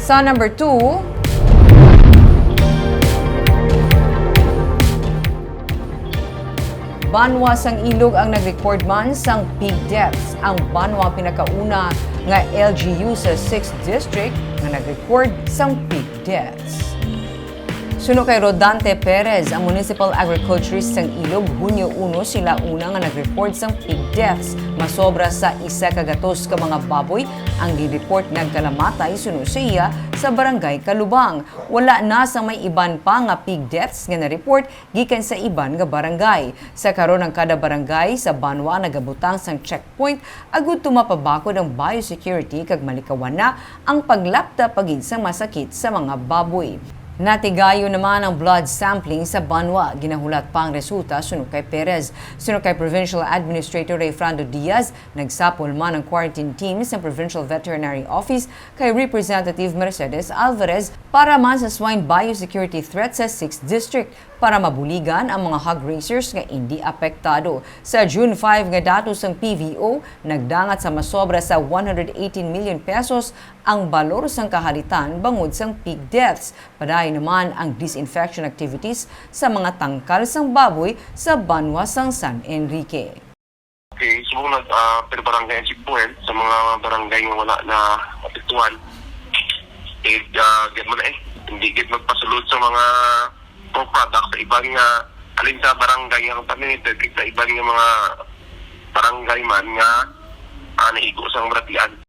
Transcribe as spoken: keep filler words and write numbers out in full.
Sa number two, banwa sang Ilog ang nag-record man sang pig deaths. Ang banwa ang pinakauna nga L G U sa sixth District nga nag-record sang pig deaths. Suno kay Rodante Perez, ang municipal agriculturist sang Ilog, Hunyo uno sila una nga nag-report sang pig deaths. Masobra sa isa ka gatos ka mga baboy ang gin-report nga nagkalamatay suno sa iya sa Barangay Calubang. Wala na sang may iban pa nga pig deaths nga na-report gikan sa iban nga barangay. Sa karon, ang kada barangay sa banwa nagabutang sang checkpoint agud to mapabakod ang biosecurity kag malikawan na ang paglapta pa gid sang masakit sa mga baboy. Natigayon naman ang blood sampling sa banwa. Ginahulat pa ang resulta suno kay Perez. Suno kay Provincial Administrator Rayfrando Diaz, nagsapol man ang quarantine team sa Provincial Veterinary Office kay Representative Mercedes Alvarez para man sa swine biosecurity threat sa sixth District para mabuligan ang mga hog raisers nga indi apektado. Sa June five nga datos sang P V O, nagdangat sa masobra sa one hundred eighteen million pesos ang balor sang kahalitan bangod sang pig deaths. Padayon naman ang disinfection activities sa mga tangkal sang baboy sa banwa sang San Enrique. Okay, subong nag ah, per barangay ang checkpoint sa mga barangay nga wala na apektuhan. Eh, uh, gid man eh, hindi gid magpasulod sa mga pork products sa iban nga alin sa barangay nga contaminated, sa iban nga mga barangay man nga ah, naigo sa baratian.